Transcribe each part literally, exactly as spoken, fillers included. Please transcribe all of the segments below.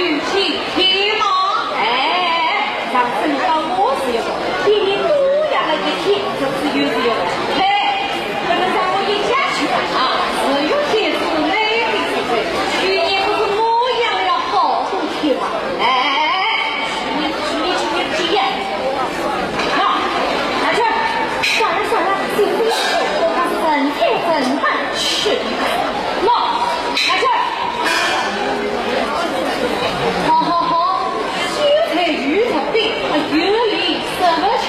天嘛，哎，上次侬讲我是要，比侬多养了一天，这次又是要，嘿，搿么让我一家去吧，啊，自有天助，难得自救。去年不是我养了好多天嘛，哎，去年，去年，去年，去年，喏，拿去，算了算了，今天我看人太真了，去，喏，拿去。 好好好，秀才遇着兵，啊，有理说不清。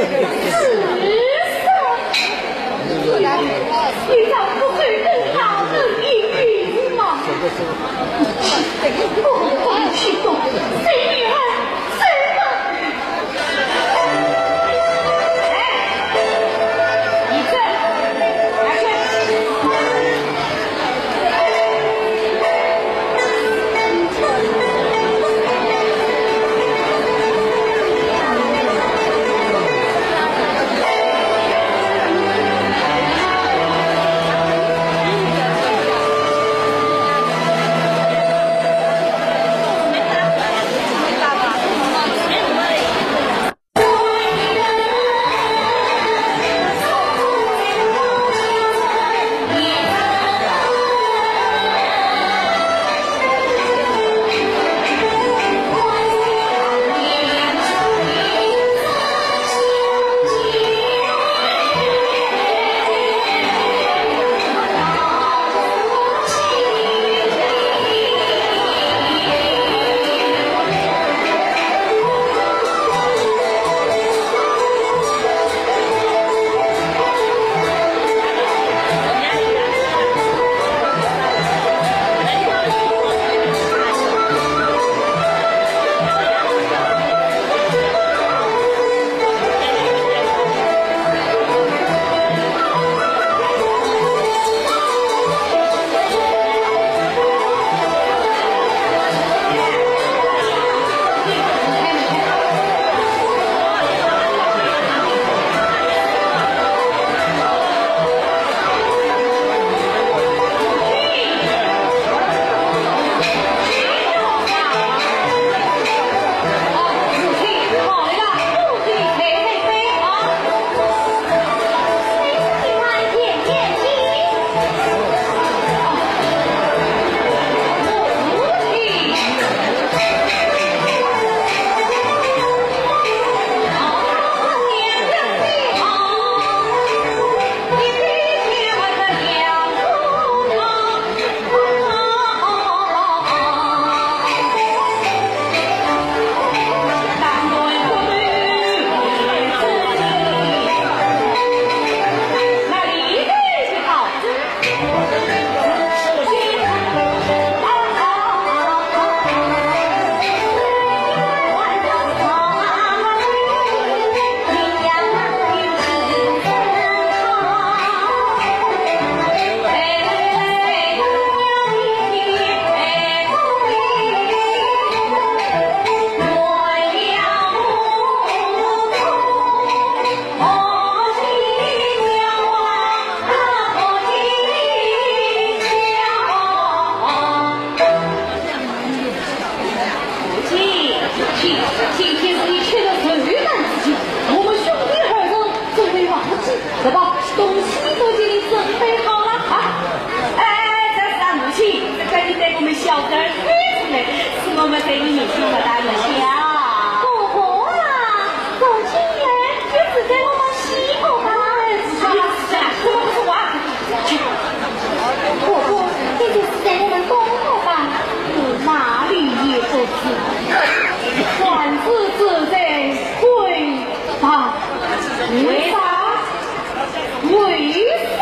是啊，你丈夫会更好的命运吗？不管行动，随女儿，随吧。哎，你这，拿去。今，今，今天是你吃了寿元之际，我们兄弟二人怎会忘记？来吧，东西都给你准备好了啊！哎，这是啊，母亲，这个你带我们小侄儿推出来，是我们对你母亲莫大有孝。婆婆啊，从今以后就住在我们西屋吧。哎，是啊，是啊，这么不说话。去，婆婆，你就住在我们东屋吧。我哪里也不住，官司只在贵 啊，为啥？为啥？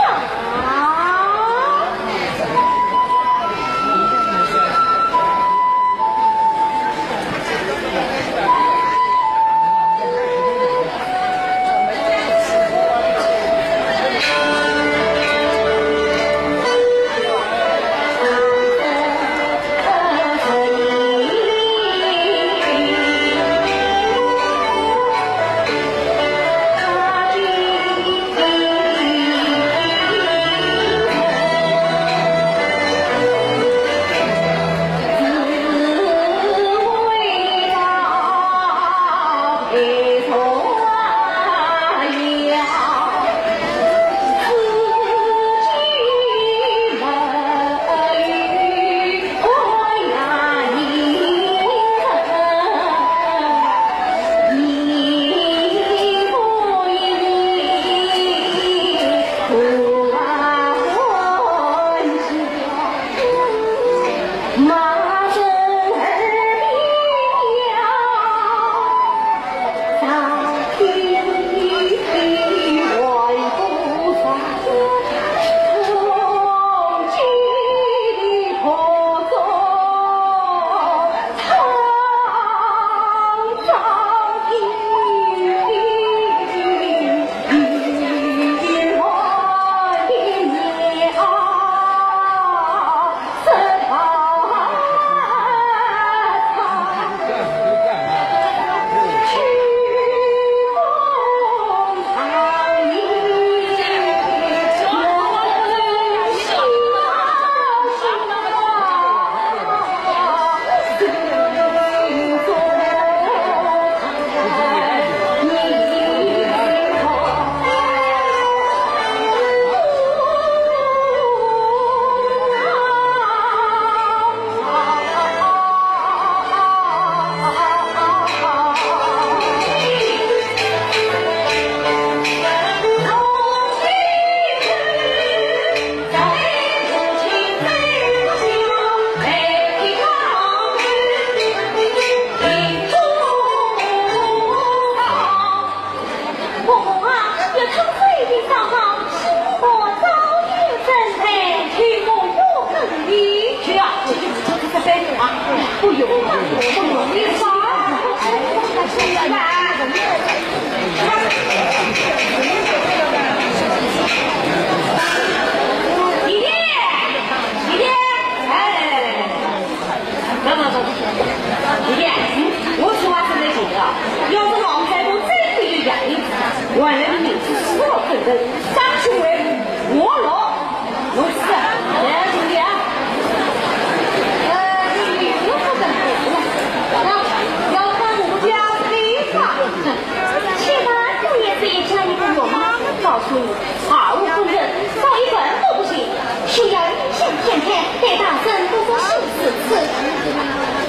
需要音响监看，对大声读出新诗词。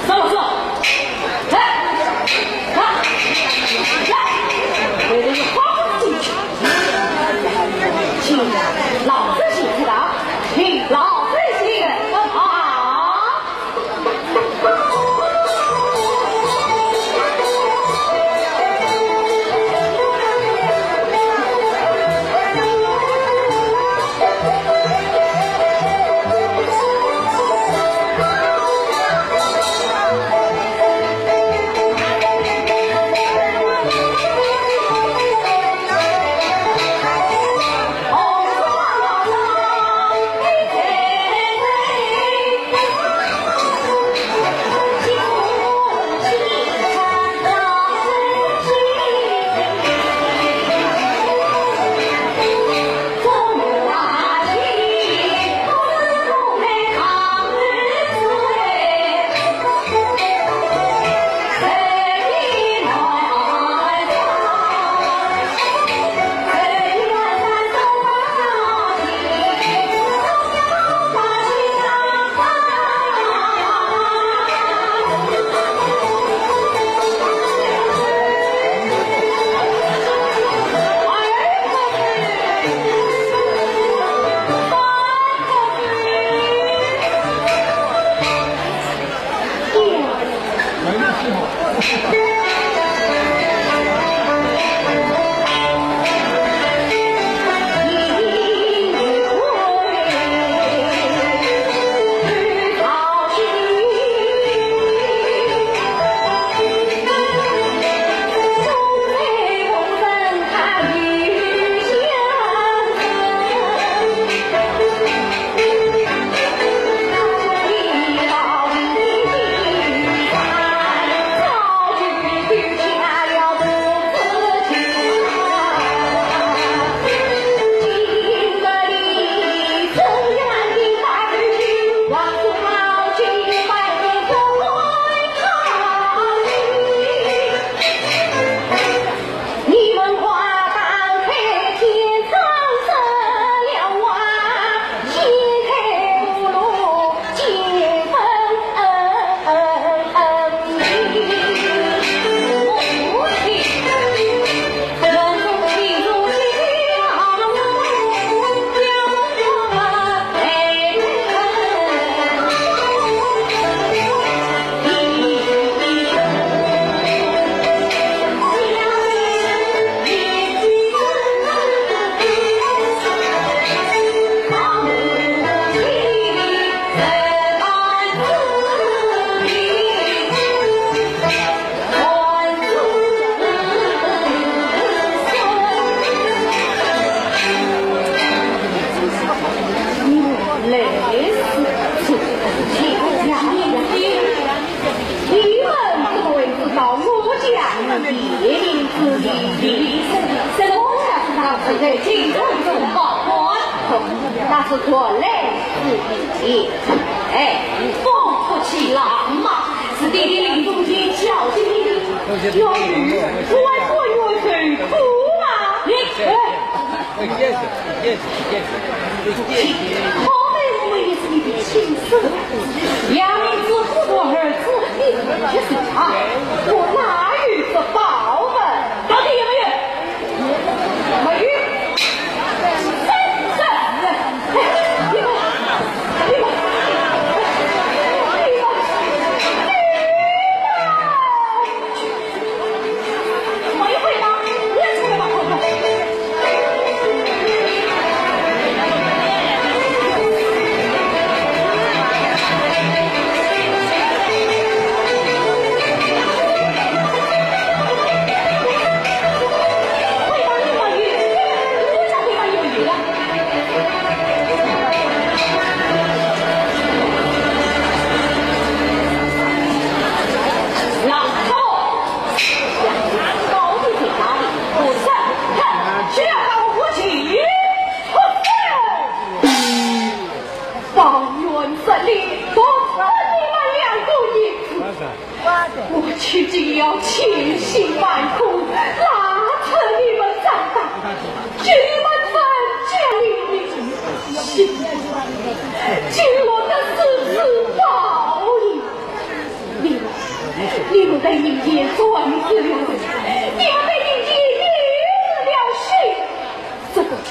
张老师，来，来，来，为了花花进去，请老师请指导，请老师请指导。你们怎么会知道我家的地名之地？这个我家是他存在京城中报官，那是传来之地。哎，放不起浪嘛，是爹爹临终前交给你的，要与官官员受苦嘛。哎，好歹我们也是你的亲生，养你之恩，我儿子，你怎么去受啊？我哪有这报恩？到底有没有？没有。方圆十里，独赐你们两个儿子。我究竟要千辛万苦拉扯你们长大，给你们成家立业。被人间撞死了，你们被人间迷了心。这个仇，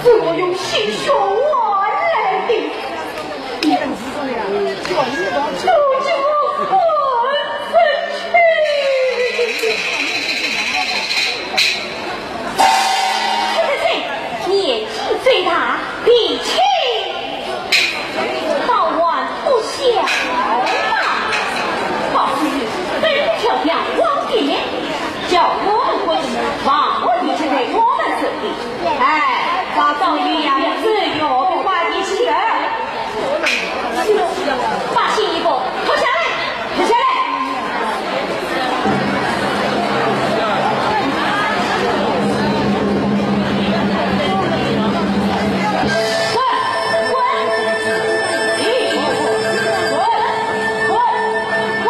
是我用鲜血换来的。你们，都给我滚出去！这个人年纪最大，比亲 倒还不孝啊！告诉你，本条条光的面，叫我们滚，王后就在我们这里。哎，早早有样子，有的话你起来。把新衣服脱下来。 停下来！滚！滚！滚！滚！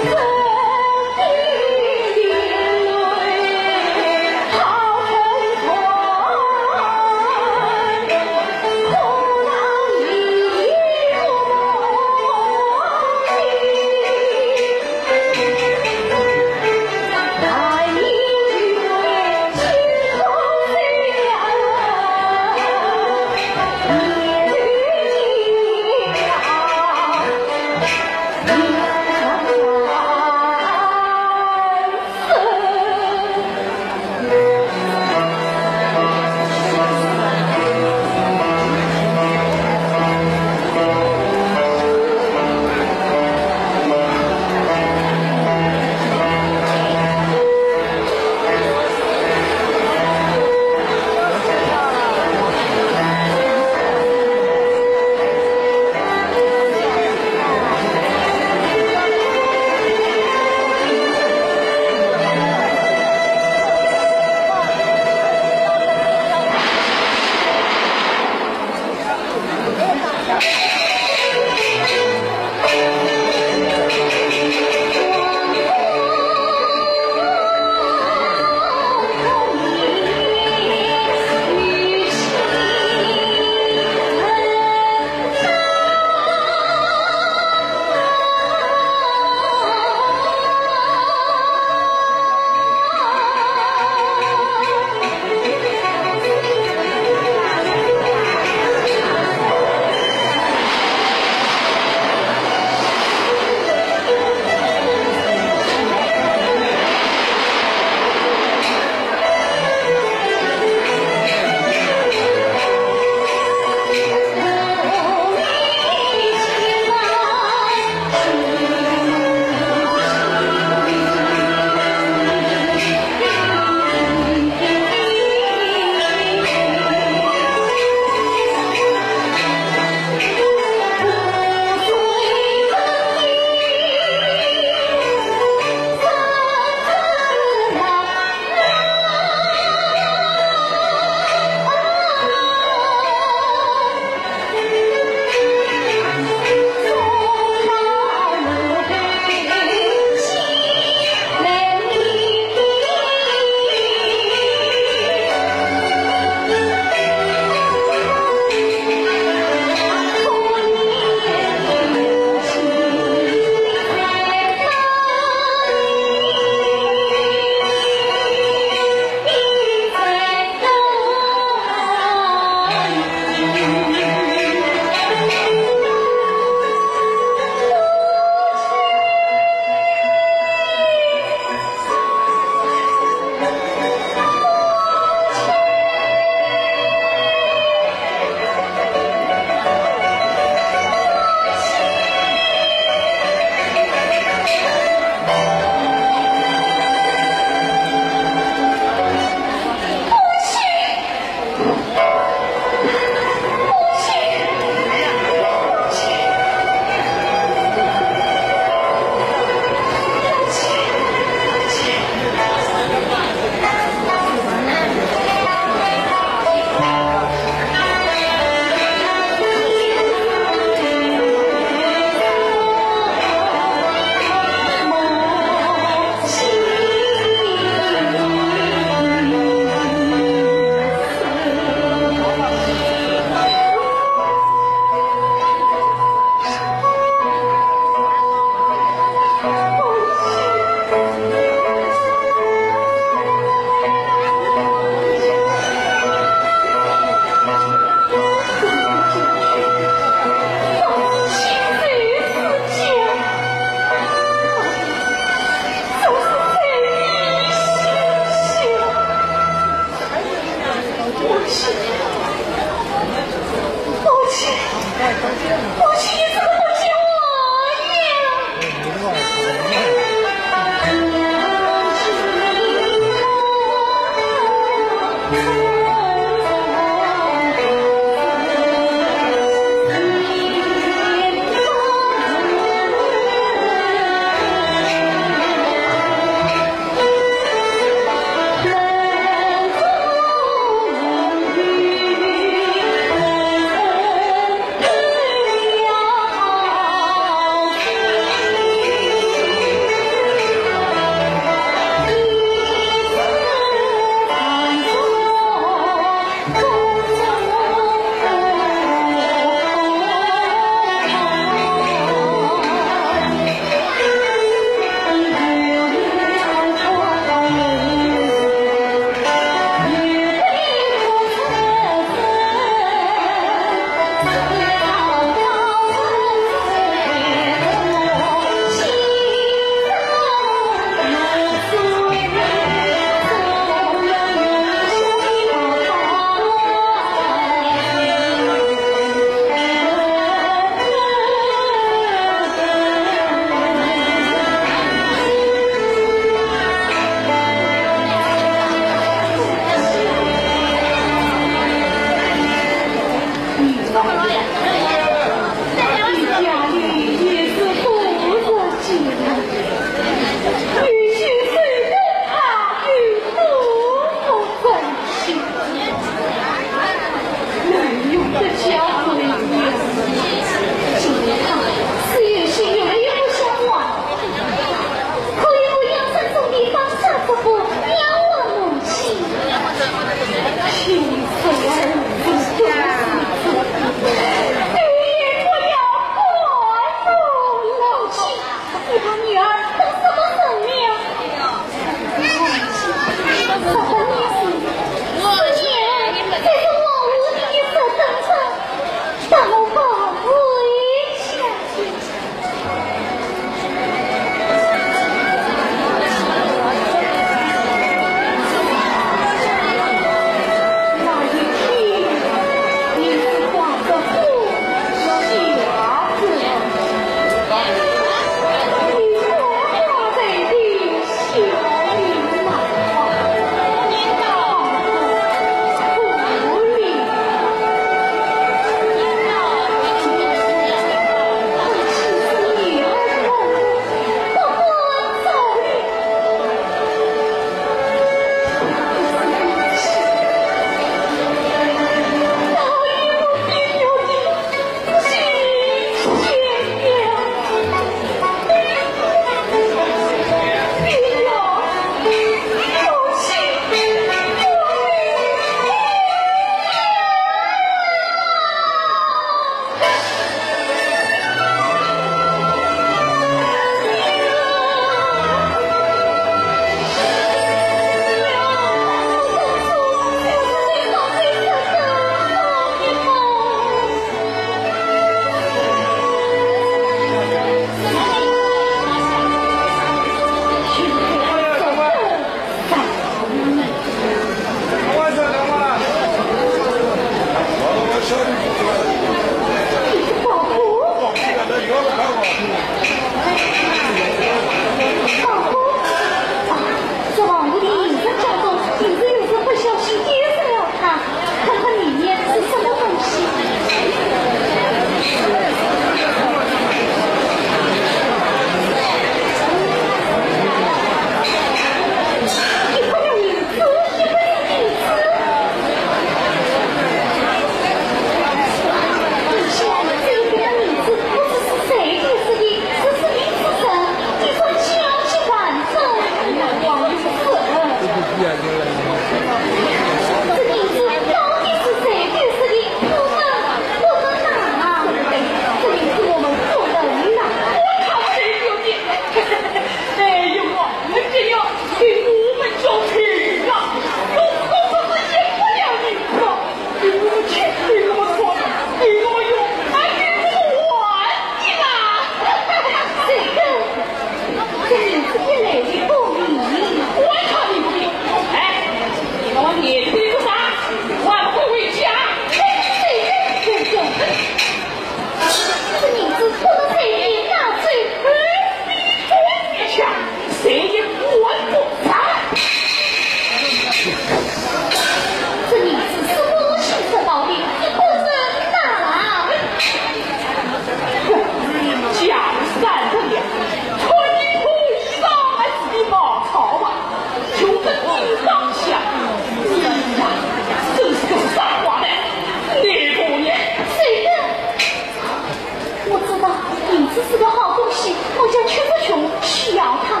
好东西，我家确实穷，需要它。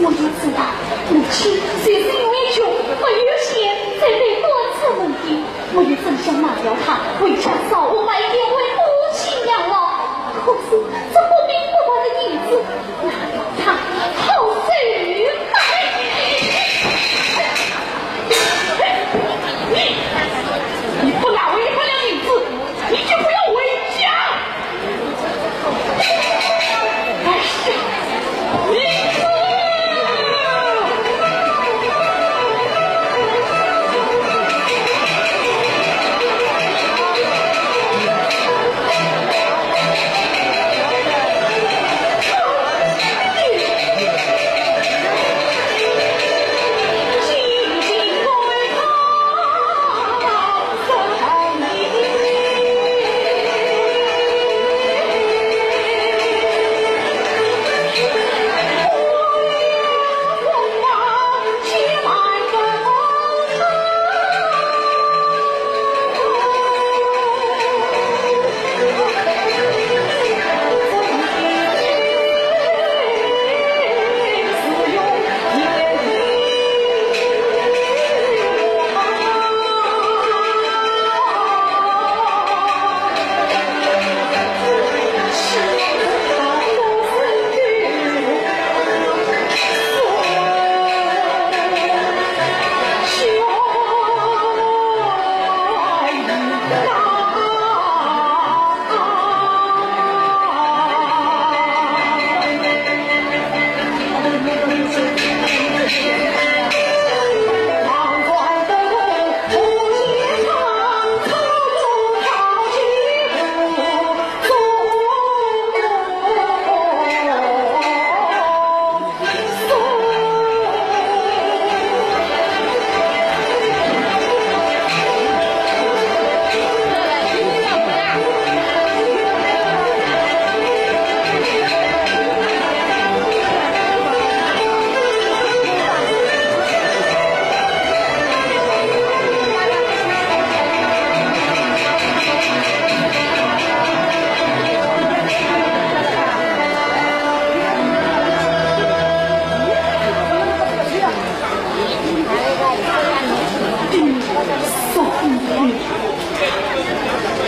我也知道，母亲就是因为穷，没有钱，才被赶出门的。我也真想卖掉它，回家烧火卖一点为母亲养老。可是这不明不白的银子，拿掉它，好受。你，你不拿我一百两银子，你就不要回家。哎呀，你！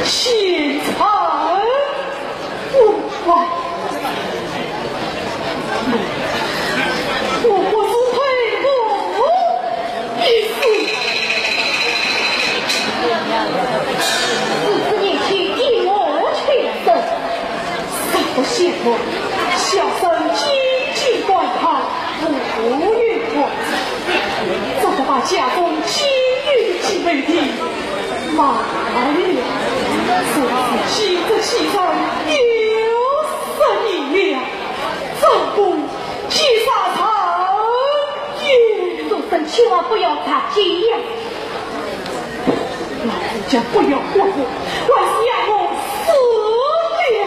现在我，我不是退步一步。四十年前，一我去世， 我不羡慕，小生几经官考，无缘官，只得把家中仅有的几分地卖了。如今这几人有十年了，怎不积善成怨？众生千万不要着急呀。 老人家不要怪我，还是让我死了不得。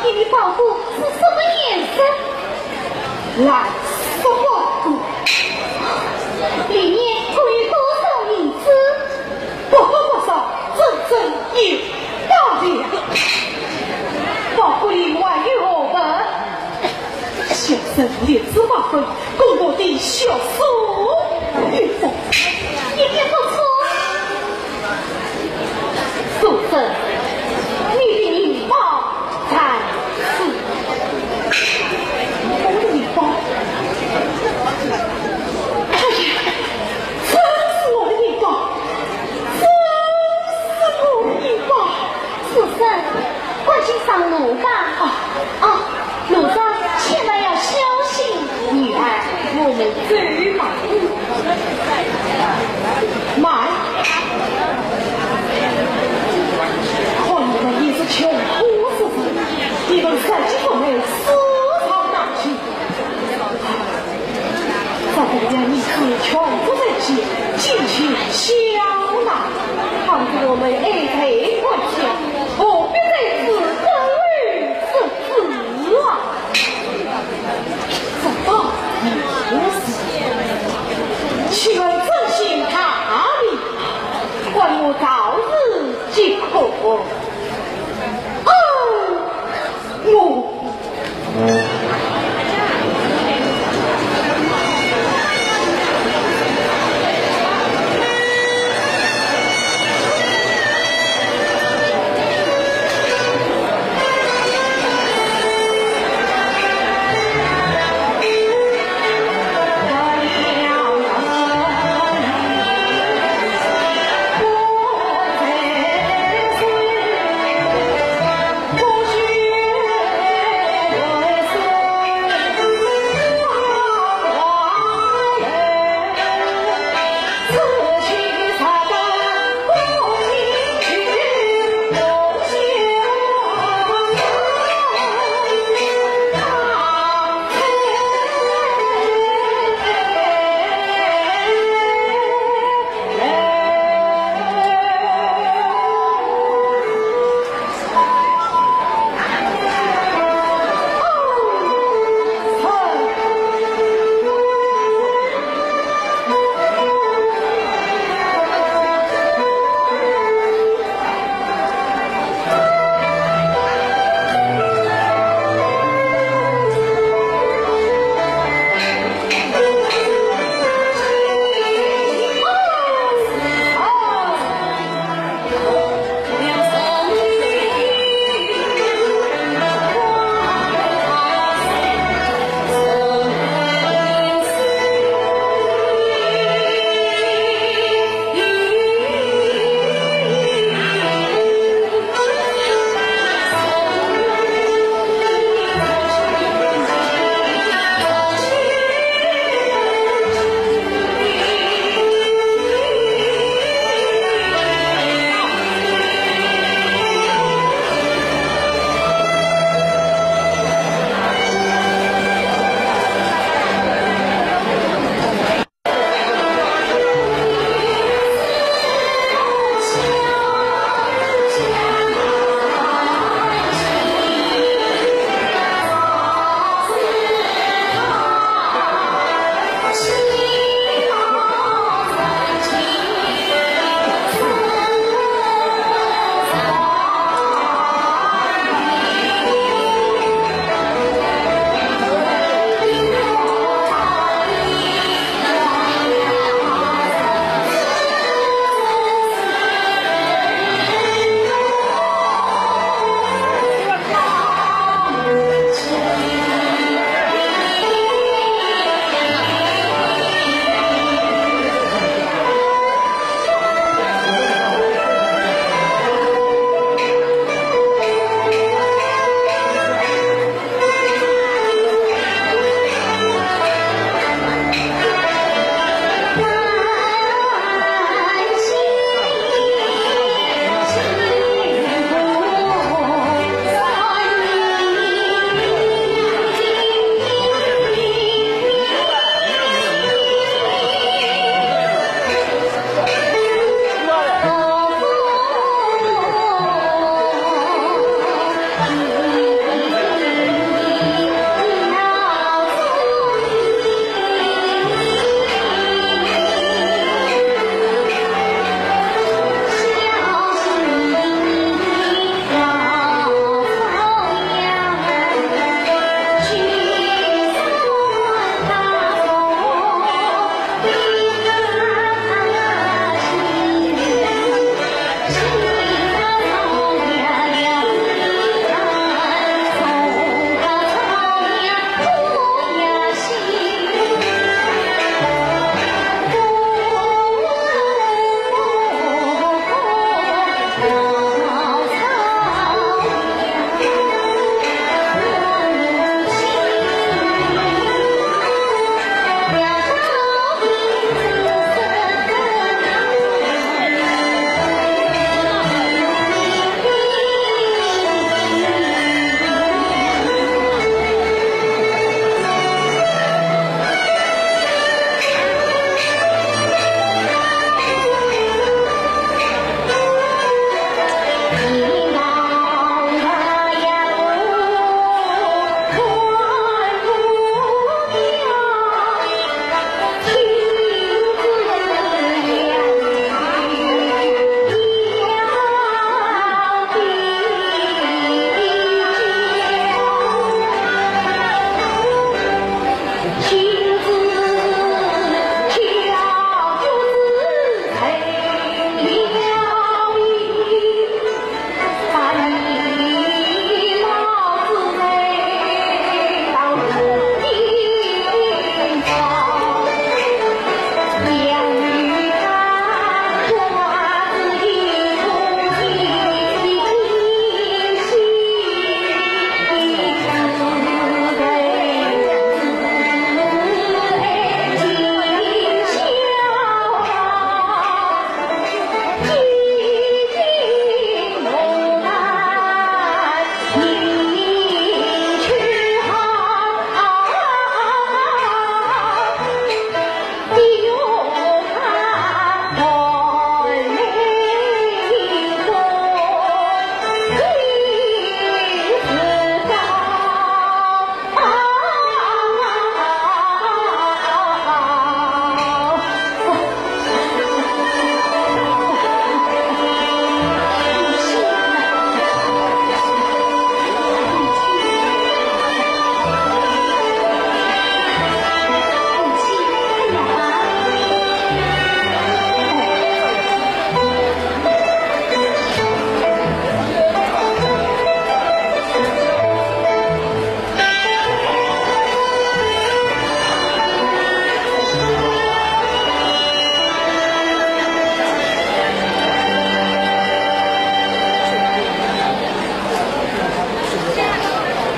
你的宝剑是什么颜色？蓝色宝剑。里面可有多少银子？不不不少，整整一百两。宝剑里还有何物？ 小生略知八分，供我的小叔一封。一封不错。书生，你的银宝在此。我的银宝？哎呀，真是我的银宝，真是我的银宝。 书生，赶紧上路吧。啊，啊，路上千万要小心。女儿，我们走吧。慢。看你们也是穷苦之人，你们三更半夜私闯大厅， 这个让你是穷苦人家，尽情笑纳，好让我们哀头苦笑，何必在此登楼作揖啊？这倒也不是。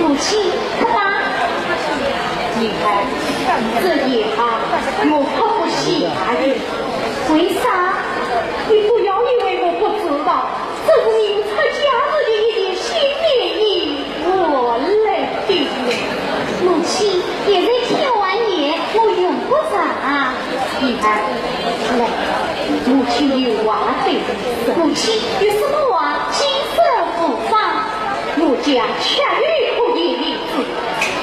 母亲，快吧。你看，这夜啊，我可不下的。为啥？你不要以为我不知道，这是你出嫁时的一件新棉衣，我来的。母亲，现在天还夜，我用不着。你看，来，母亲有话对你说。母亲，有什么话？请说无妨。 我家却有一颗银子，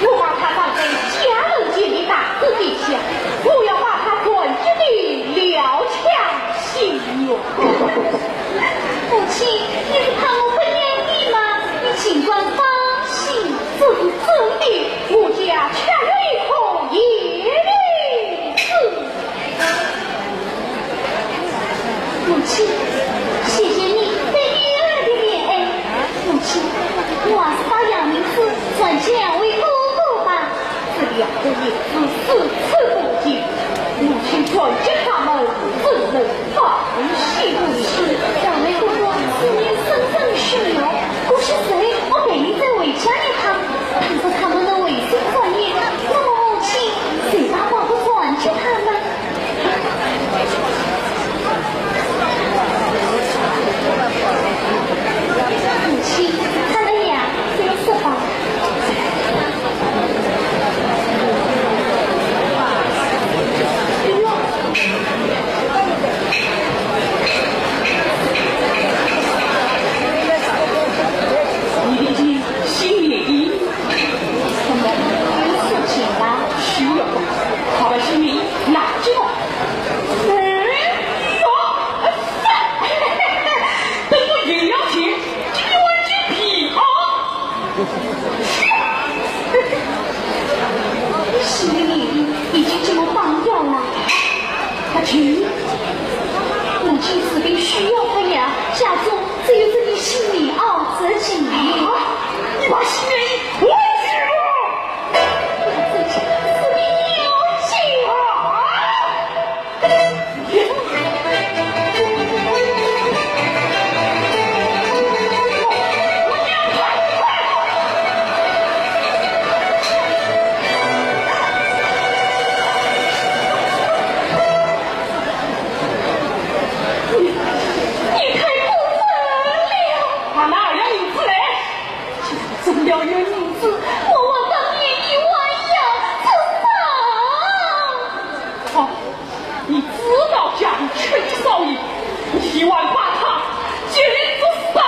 我把它放在家楼前的大字底下，我要把它转给你了却心愿。母亲，你是怕我不要你吗？你尽管放心，这是真的，我家却有一颗银子。 母亲，谢谢你对女儿的怜爱。母亲，我还是把洋银子转借两位哥哥吧。这两个银子是此不易，母亲转借他们，怎能放心？母亲，两位哥哥是你深深需要，过些时候我陪你再回家一趟。倘若他们能回心转意，那么母亲就把宝物转借他们。 母亲，他们俩真是棒。哎呦，你的心里 什么？有事情吗？是啊，快把行李拿起来。哎，走，走，等我有了钱，给你玩鸡皮啊！行李已经给我放掉了。 阿琴，母亲治病需要服药，家中只有这件新棉袄值钱。啊，你把新棉衣还给我！这件是你要紧啊！你，你太过分了！拿那二两银子来！就算真要有银子，我还当年一万两，这啥？好，你知道家里缺少银，你还把它借来做啥？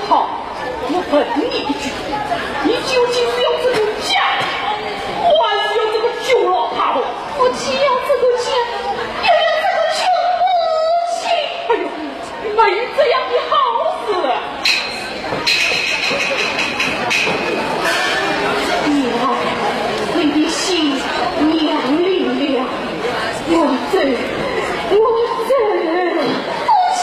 好， 我问你一句，你究竟是要这个家，还是要这个九老太婆？我既要这个家，也要这个穷母亲。哎呦，没这样的好事。你啊，你的心娘领了，我走，我走。母亲。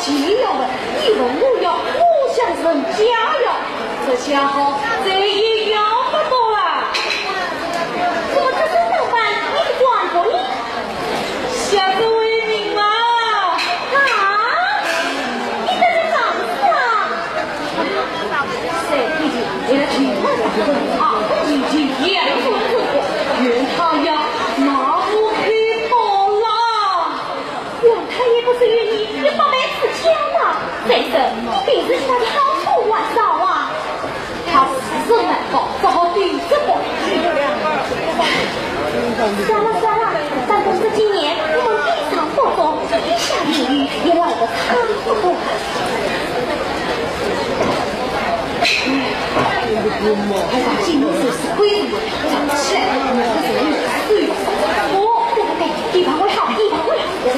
急了，你问我要，我想人家呀，这家伙嘴也要不多了。怎么这身打扮，你的官服呢？下次为民嘛。啊？你在这忙啥？谁给你？为了听我的，啊，你去演我这个，愿他呀，拿我去刀了。 阮太爷不是与你有八百之交吗？再说，你平时与他的好处还少啊。他是人蛮好，只好对这个。算了算了，反正这几年我们比上不足，一下英语也来得差不多。 哎呀，今日是，是亏死我，想不起来，我是谁？我，我，我，地方我好，地方我好。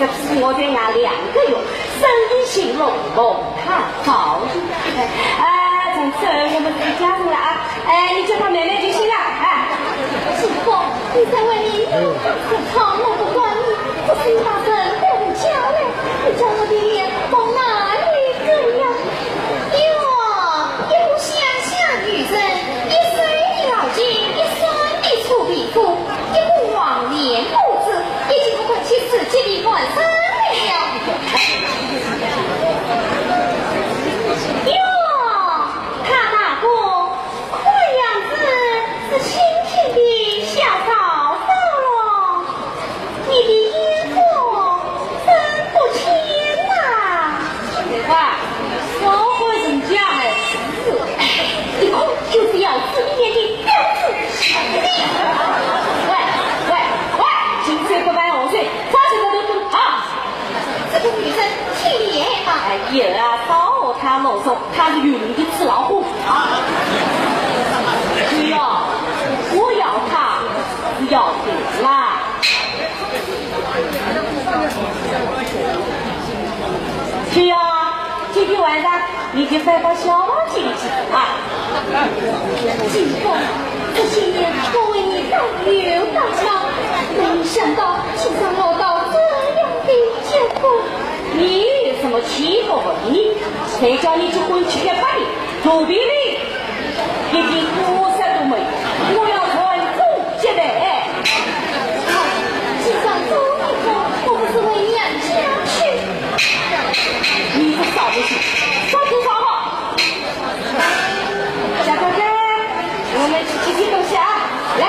我在外两个月，生意兴隆，蒙他照应。哎，从此我们是一家人了啊！哎，你叫他妹妹就行了，哎。师傅，你在外面有话可吵，我不管你，可是你把人带回家来，你叫我的脸往哪里搁呀？哟，一个乡下女人，一岁的脑筋，一双的粗皮肤，一个黄脸婆子， 已经不管其自己的官身了。哟，他大哥，看样子是新添的小嫂嫂咯。你的眼光真不浅呐。 喂，少管人家闲事，一看就是要子里面的婊子。喂，喂，喂，金山不败洪水，发生的都懂啊！这个女人挺厉害吧？哎，有啊，少和她啰嗦，她是有名的纸老虎。对呀，我要她是要定啦。 去呀，今天晚上你就搬到小房间里去啊。金峰，这些年我为你担忧担忧，没想到竟然落到这样的结果。你有什么结果不？你，谁叫你结婚七八年，肚皮里 一点五十都没有，我要传宗接代。哎，既然都已婚，我不是回娘家去？你这小子，说清爽了。小哥哥，我们去吃些东西啊，来。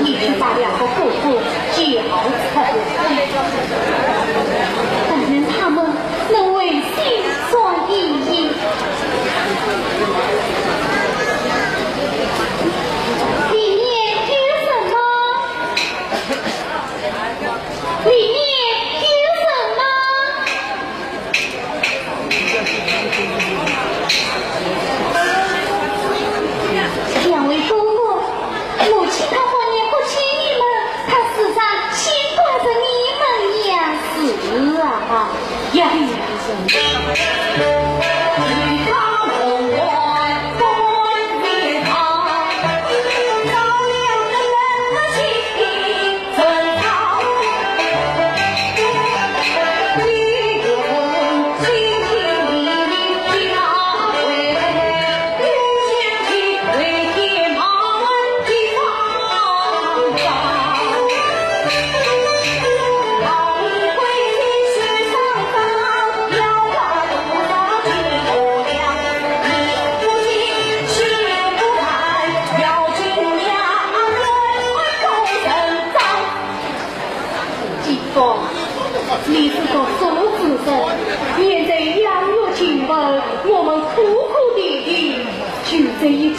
你去把两个哥哥叫出来，但愿他们能回心转意。里面有什么？里面有什么？ 两位哥哥，母亲她怀念不起你们，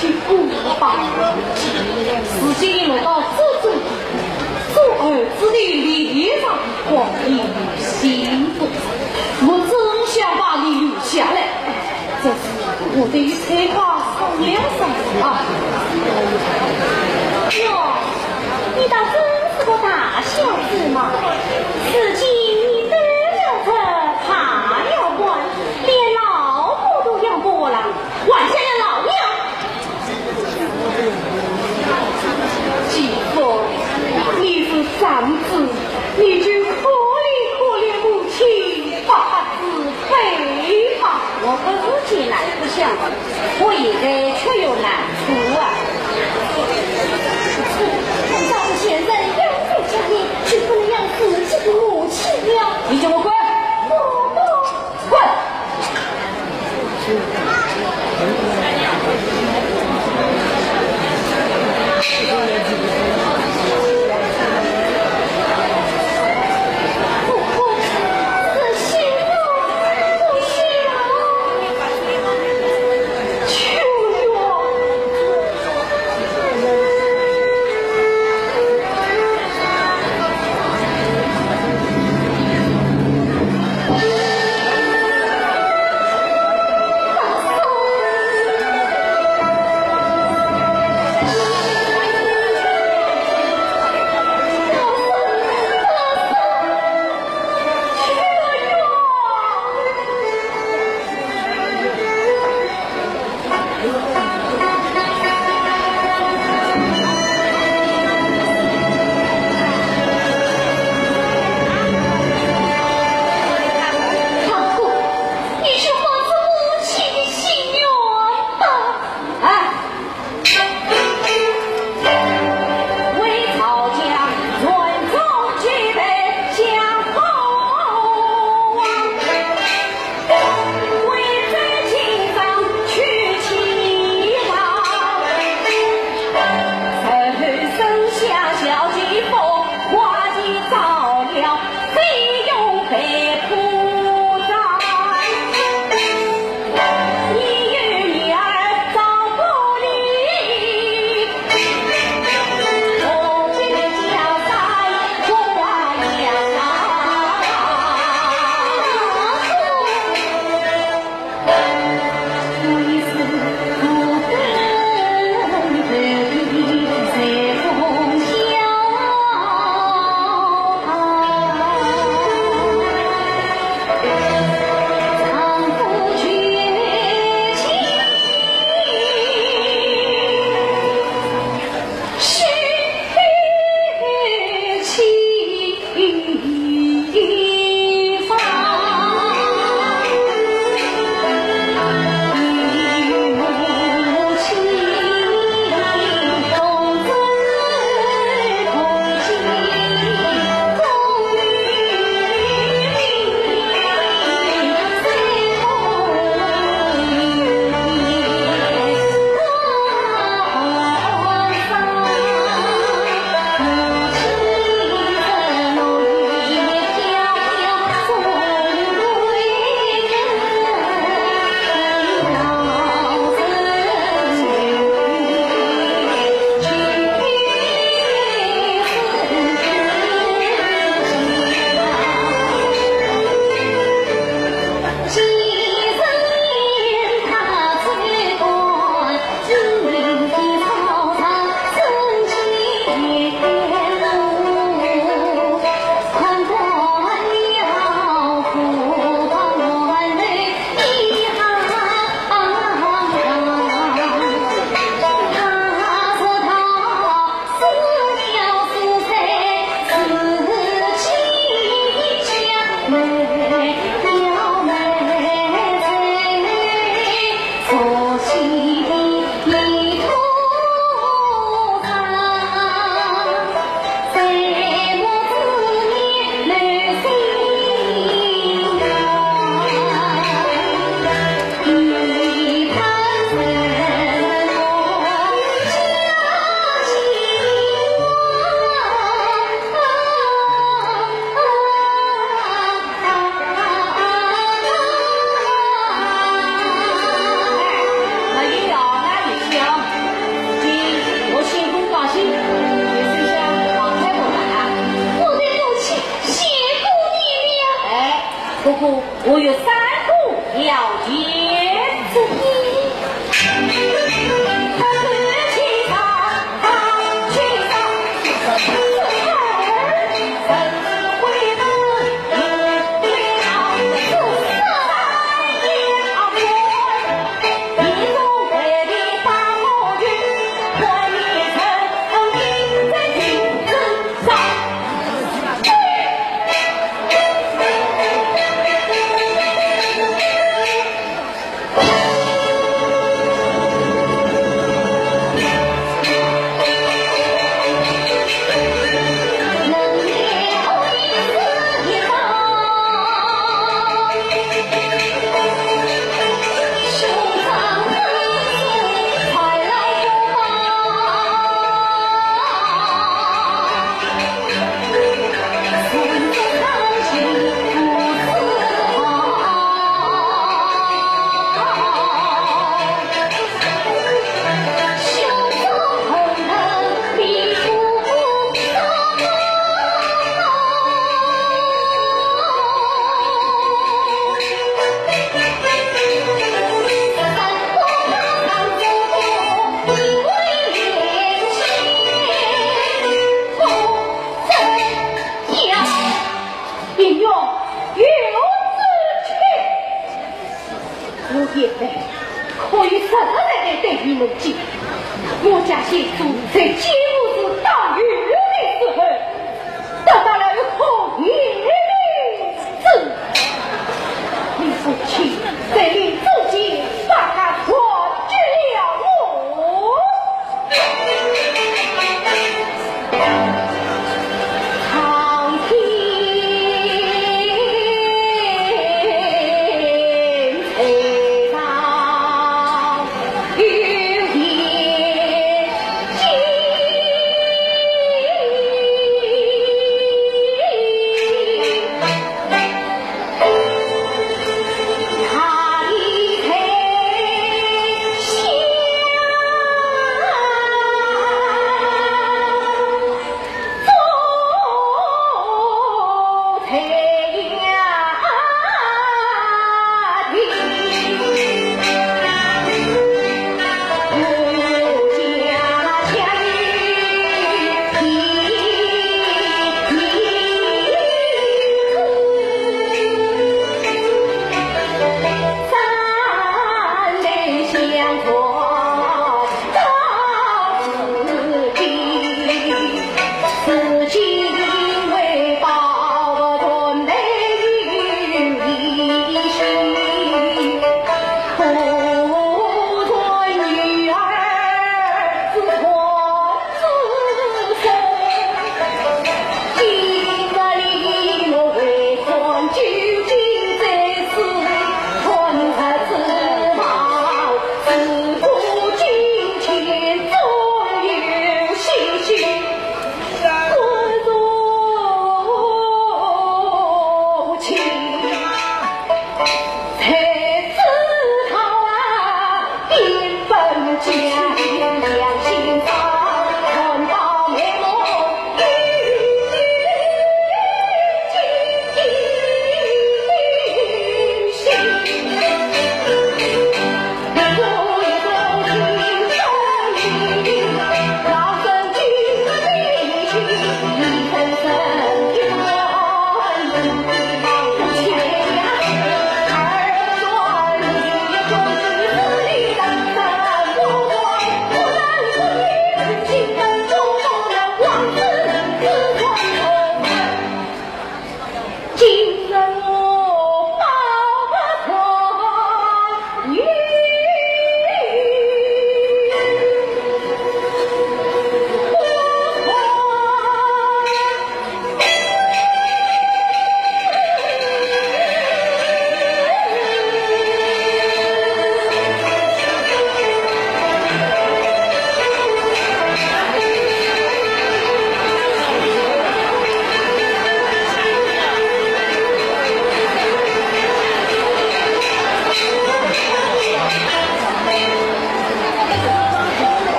去不吧，如今落到这种做儿子的脸上，光阴幸福，我真想把你留下来。这是我对于翠花商量商量啊。哟，你倒真是个大孝子嘛！如今你得了这罢了官，连老婆都养不活了，还想要老娘？继父，你是长子，你就可怜可怜母亲，发发慈悲吧。我不是见难不想，我现在却有难处啊。照顾先生养育家业，就不能养自己的母亲了。你给我滚！我不。 滚！我有三个要紧之事。我现在可以实实在在对你们讲，我家先祖在建武寺当县令的时候，得到了一颗银子，你父亲在临终前把它还给了我。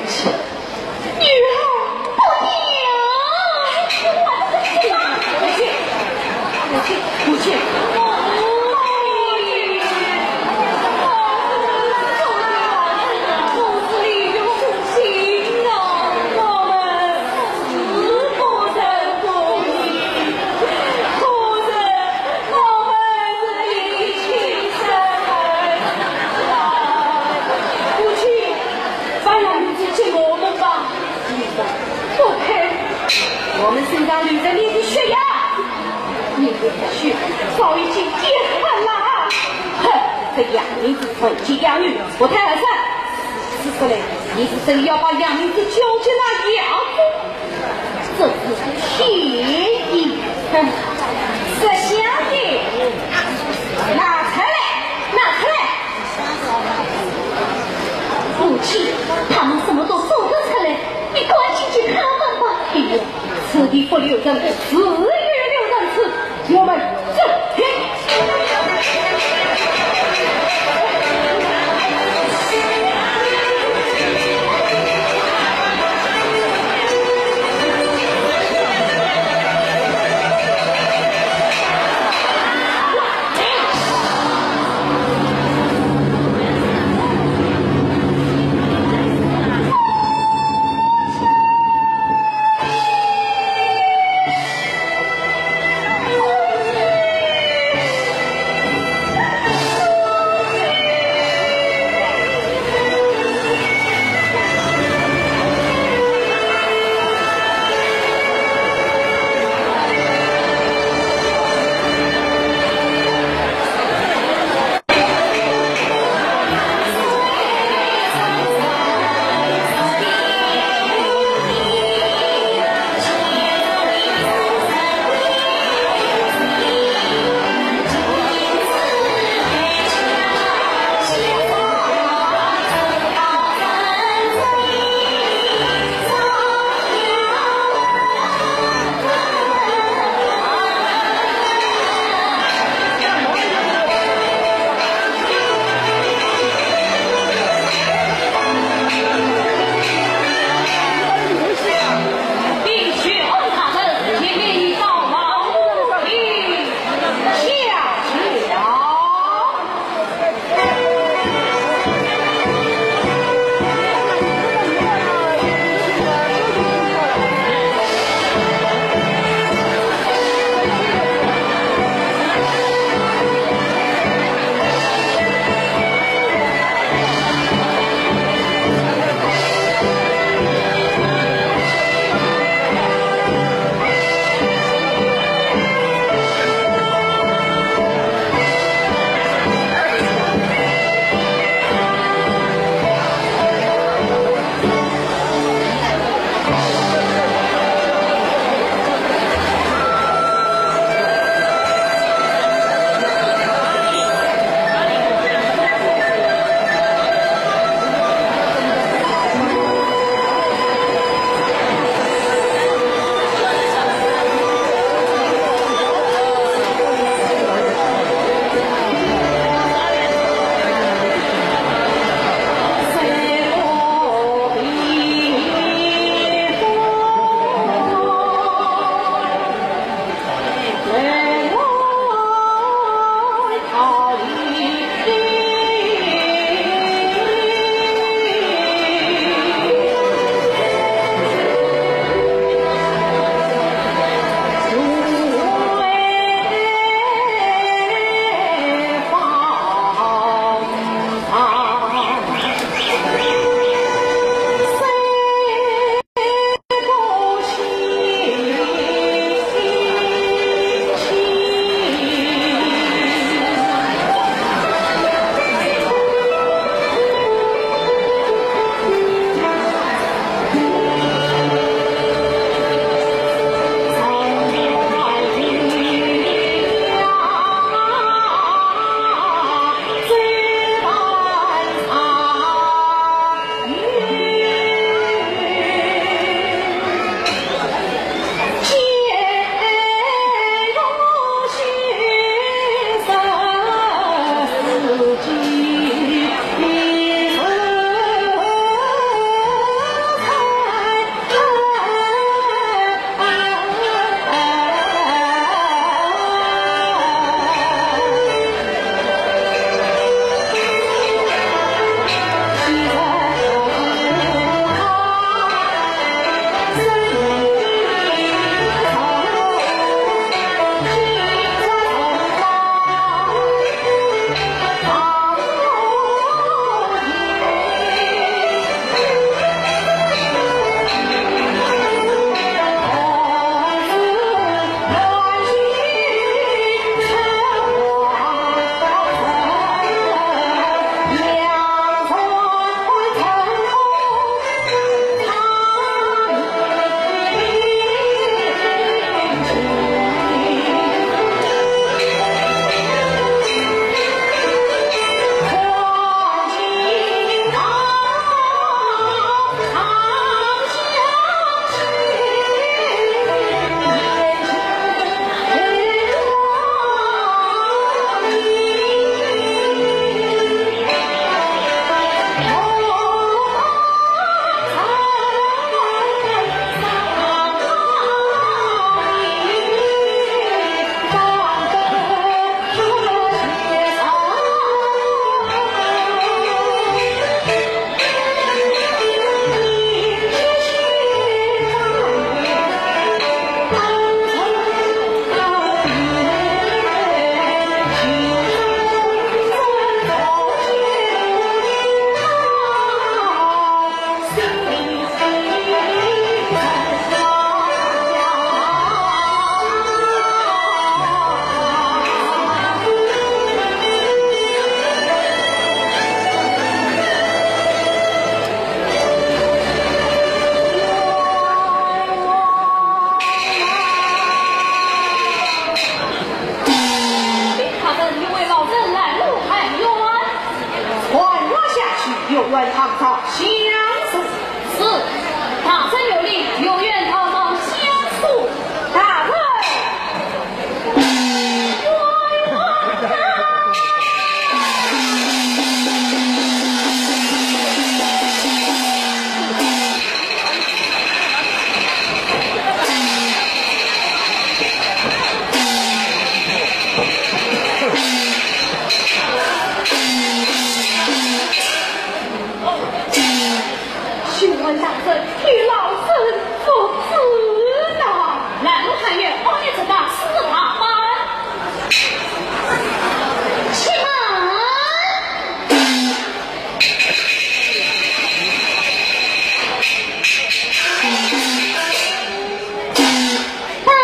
女儿不娘。母亲，母亲，母亲。母亲，把杨明珠给我们吧。不配，我们身上流着你的血呀！你的血早已经变黑了。哼，这杨明珠混迹养女，不太合算。说出来，你是真要把杨明珠交给那杨府？这是天意。哼，识相的，拿出来，拿出来！母亲，他们什么都说得出来，你赶紧去看看吧。哎呦，此地不留人，自有留人处。我们走。嘿。愿唐朝相助。是，大人有令，有愿唐朝相助。大人。请问大人，替老身复旨呐。南路探月，帮你这个四大班。且慢。大人。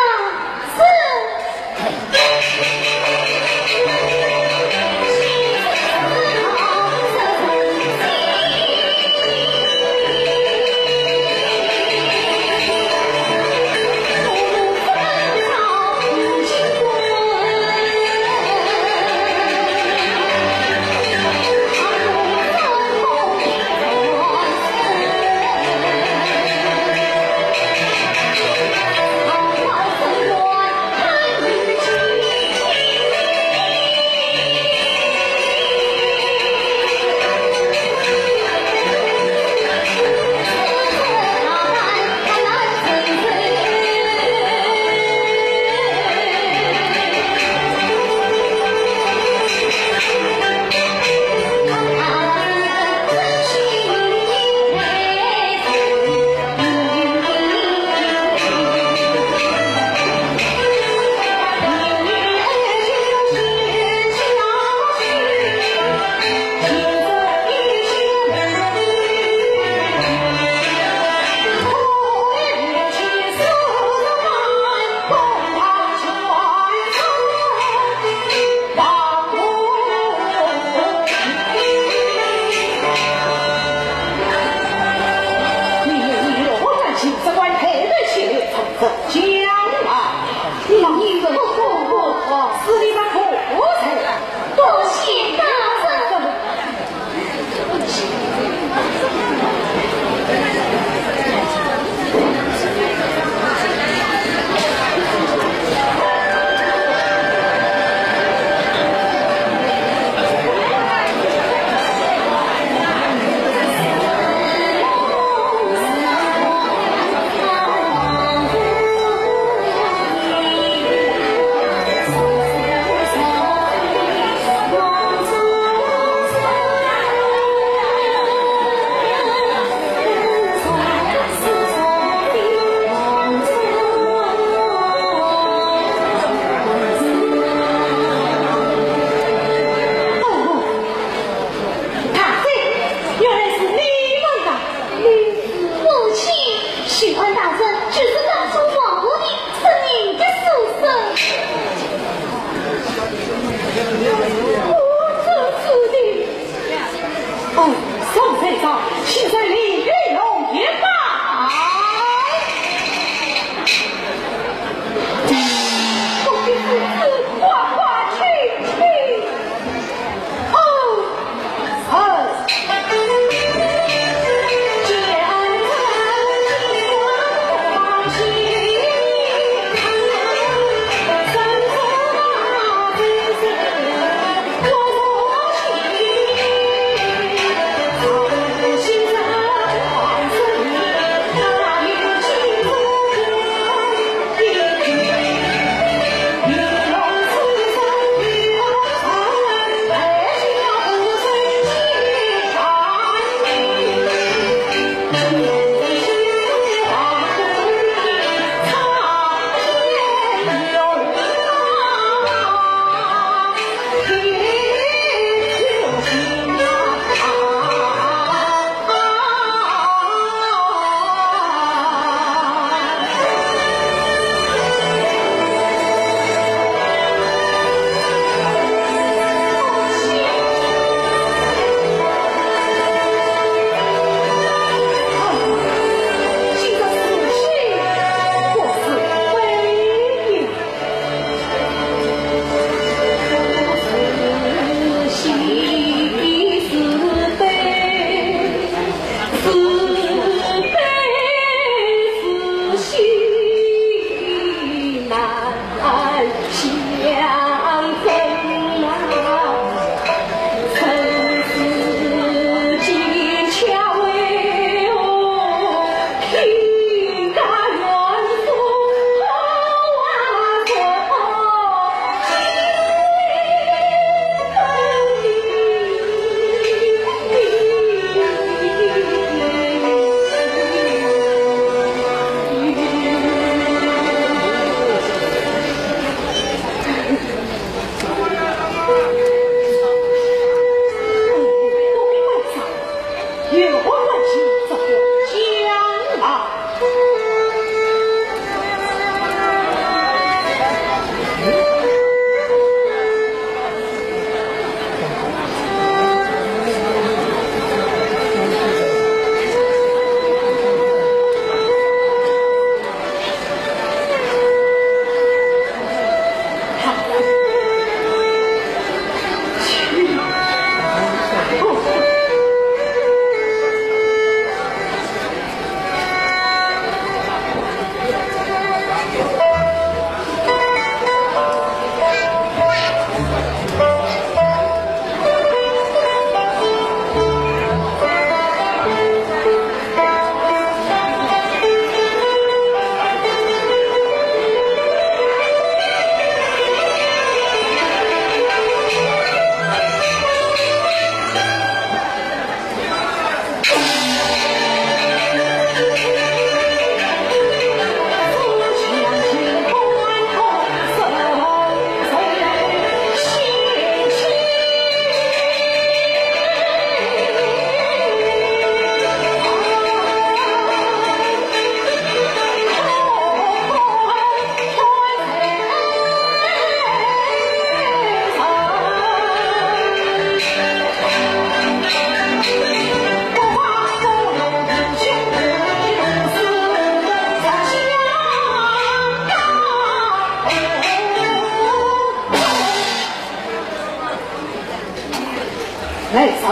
来人！在。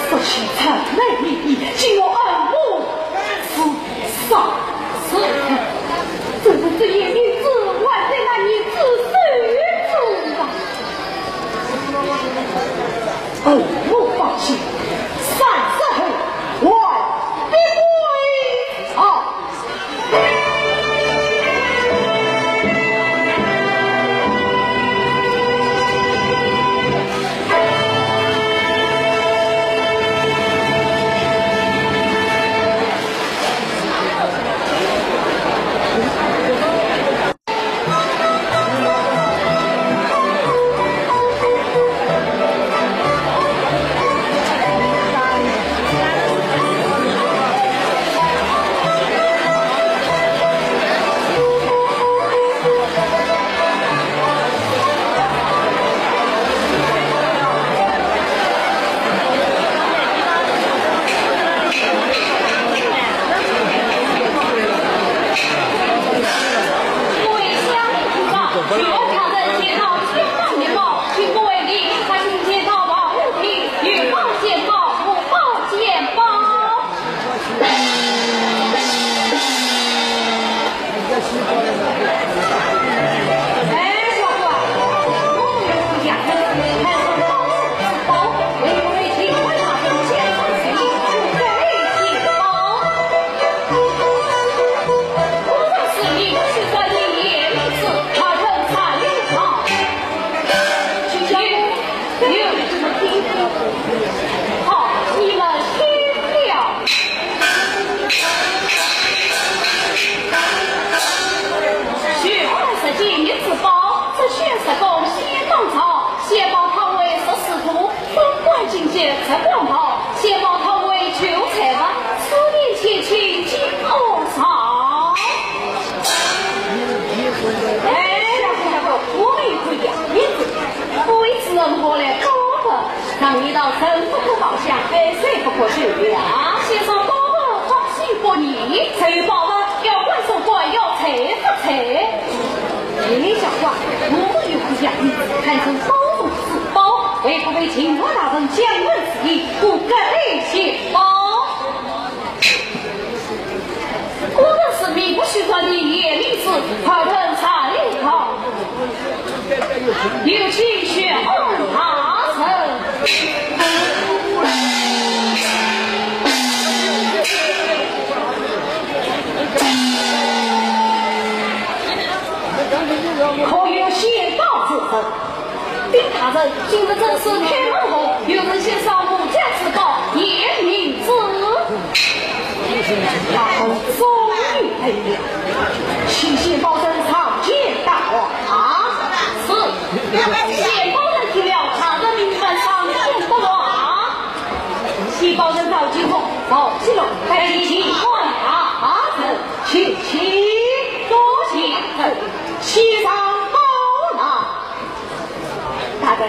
说起城内名医，请我按我治伤。是。这是这夜明珠还在那里之手之啊。哦，我放心，三日后还必归朝。 各位乡邻朋友，有客人见到街坊面貌，请各位立刻进前到保护厅，有报见报，无报见报。 好，你们听了。许二十金银之宝，这宣十公先当朝，先报他为十四图，封官进爵这官袍，先报他为求财物，四年前请金屋上。哎，小哥，小哥，我们有个要面子，各位主人，我来报告。 常言道，人不可貌相，爱谁不可求呀。先生，宝物放心不疑。谁有宝物，要官送官，要财不财。哎，小官，我们有个要面子，看成宝物是宝，为不为秦国大人将门之意，故格外献宝。 果然是名不虚传的夜明珠，尔等才一看，有请宣恩大人。可有先到之人？ 禀大人，今日正是开门红，有人献上无价之宝，夜明珠。大人终于来了，请先保人上前答话。是。先保人听了，大人命你们上前答话。先保人赵金凤，赵金龙，拜见大人。大人，请起。多谢。先上宝来。 大人，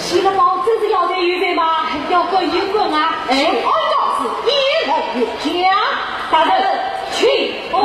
这个宝真是要得有得吗？要滚有滚啊！哎，按照是一来有讲。大人，请过。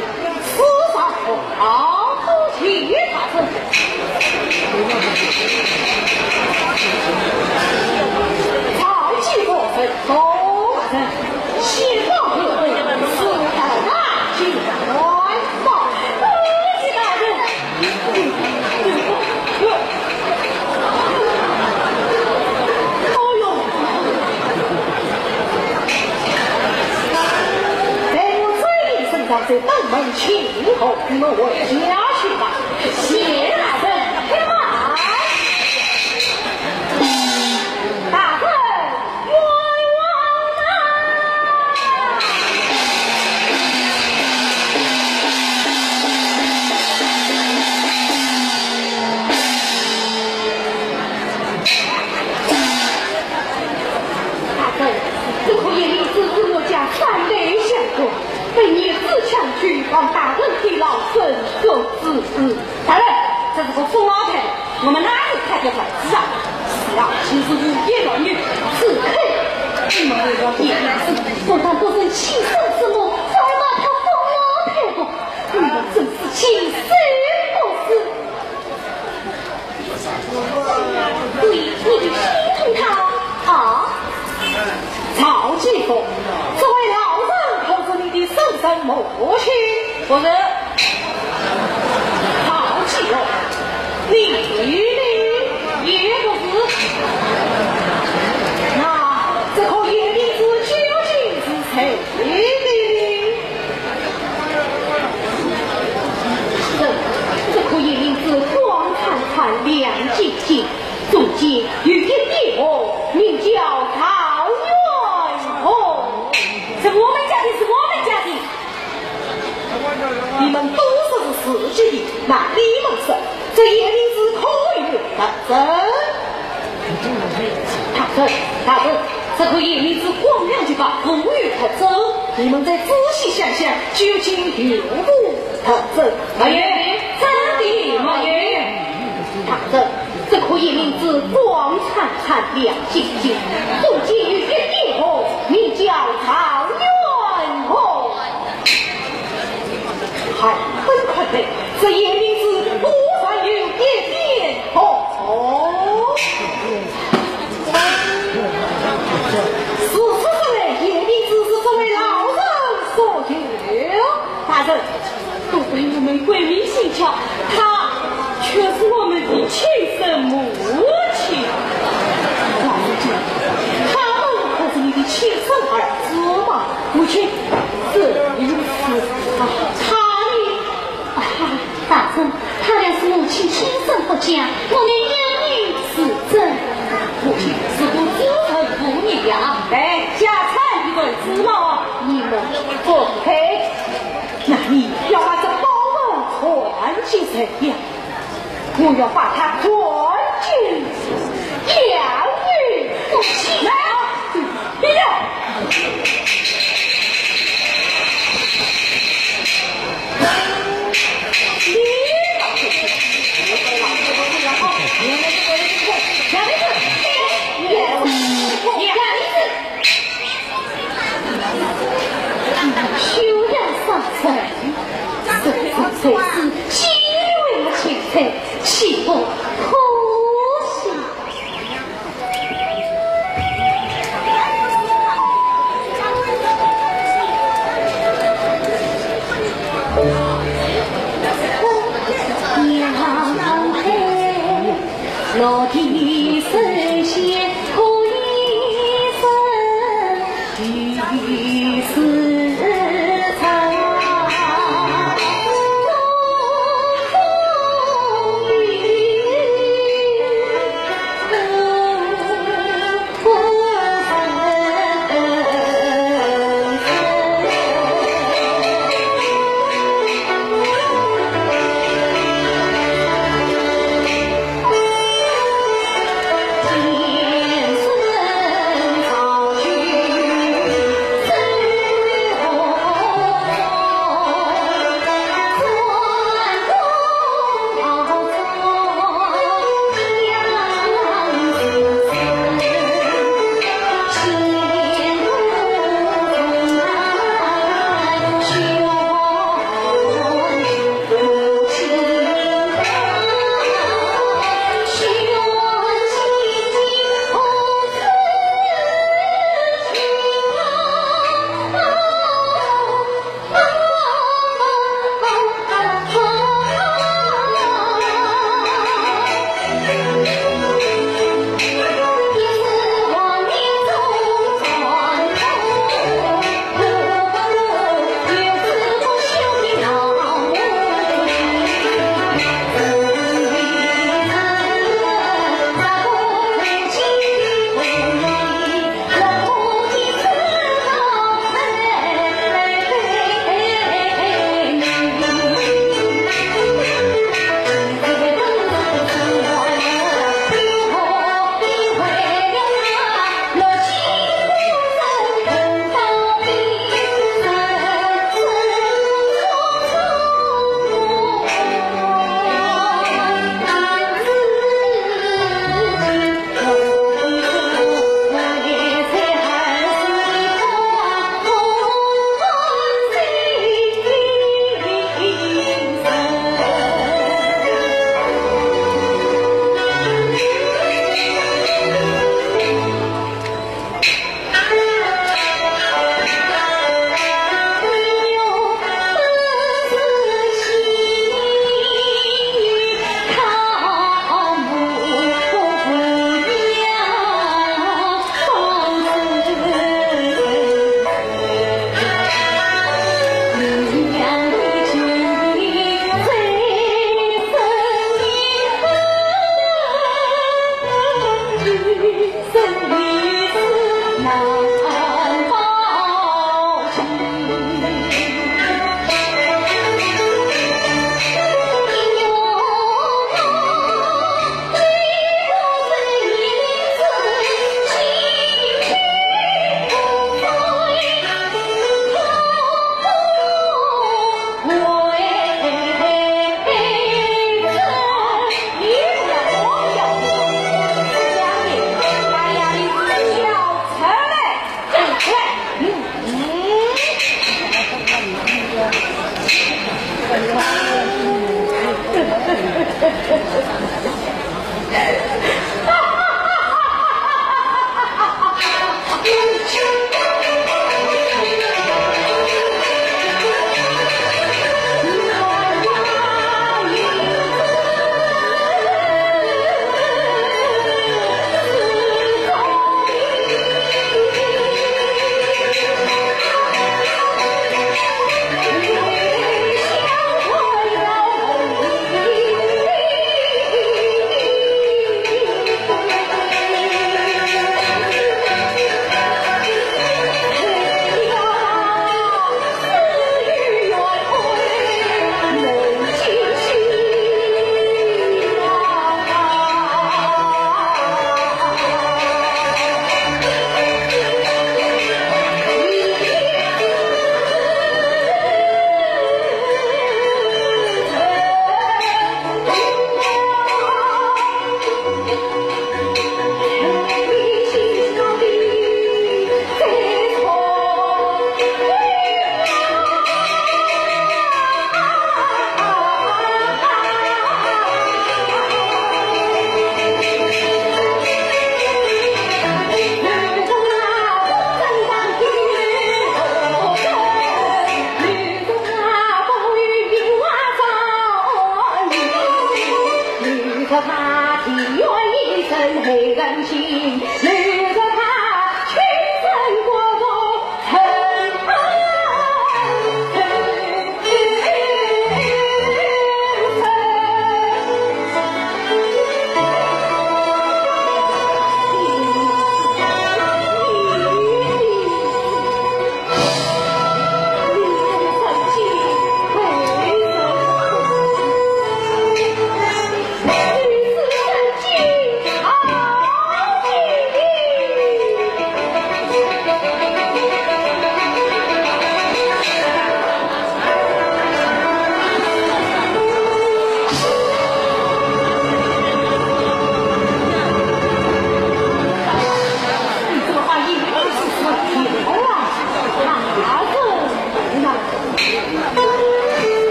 四上红，好，多谢大人。朝见大人，多谢大人，谢大人，谢大人。 哎呦，待我这一声道在登门请候，你们回家去吧。谢大人，开门。大人， 冤枉啊！大人，这颗夜明珠是我家三代香火，本年子强去，望大人开老身做主子。 大人，这是个疯老太，我们哪里看得上？是啊，是啊，就是无业老女，只肯你们为了夜明珠，不但不曾起身什么，反而骂她疯老太婆，你们真是禽兽不如！对，你就心疼她啊？ 曹继峰，这位老人可是你的生身母亲？不是。曹继峰，你的呢？也不是。那这颗夜明珠究竟是谁的呢？这，这颗夜明珠光灿灿，亮晶晶， 中间有一点红，名叫状元红。是我们家的，是我们家的。你们都说是自己的，那你们说，这夜明珠可有特征？大人，大人，这颗夜明珠光亮洁白，无有特征。你们再仔细想想，究竟有无特征？没有，真的没有。 大人，这颗夜明珠光灿灿亮晶晶，中间有一点红，名叫状元红。还真可得，这夜明珠果然有一点红。事实上来，夜明珠是这位老人所有。大人， 多亏我们闺蜜心巧，她却是我们的亲生母亲。老人家，他们可是你的亲生儿子吗？母亲，是，如此啊。他呢？啊，大人，他俩是母亲亲生不假，我们有名是真。母亲，是不知人不疑呀。哎，家产一段子嘛，你们不配。 那你要把这宝物传给谁呀？我要把它传给杨玉。不行啊！别动！你，杨玉，杨玉，杨玉。 休要伤神，这才是机会的精彩，岂不可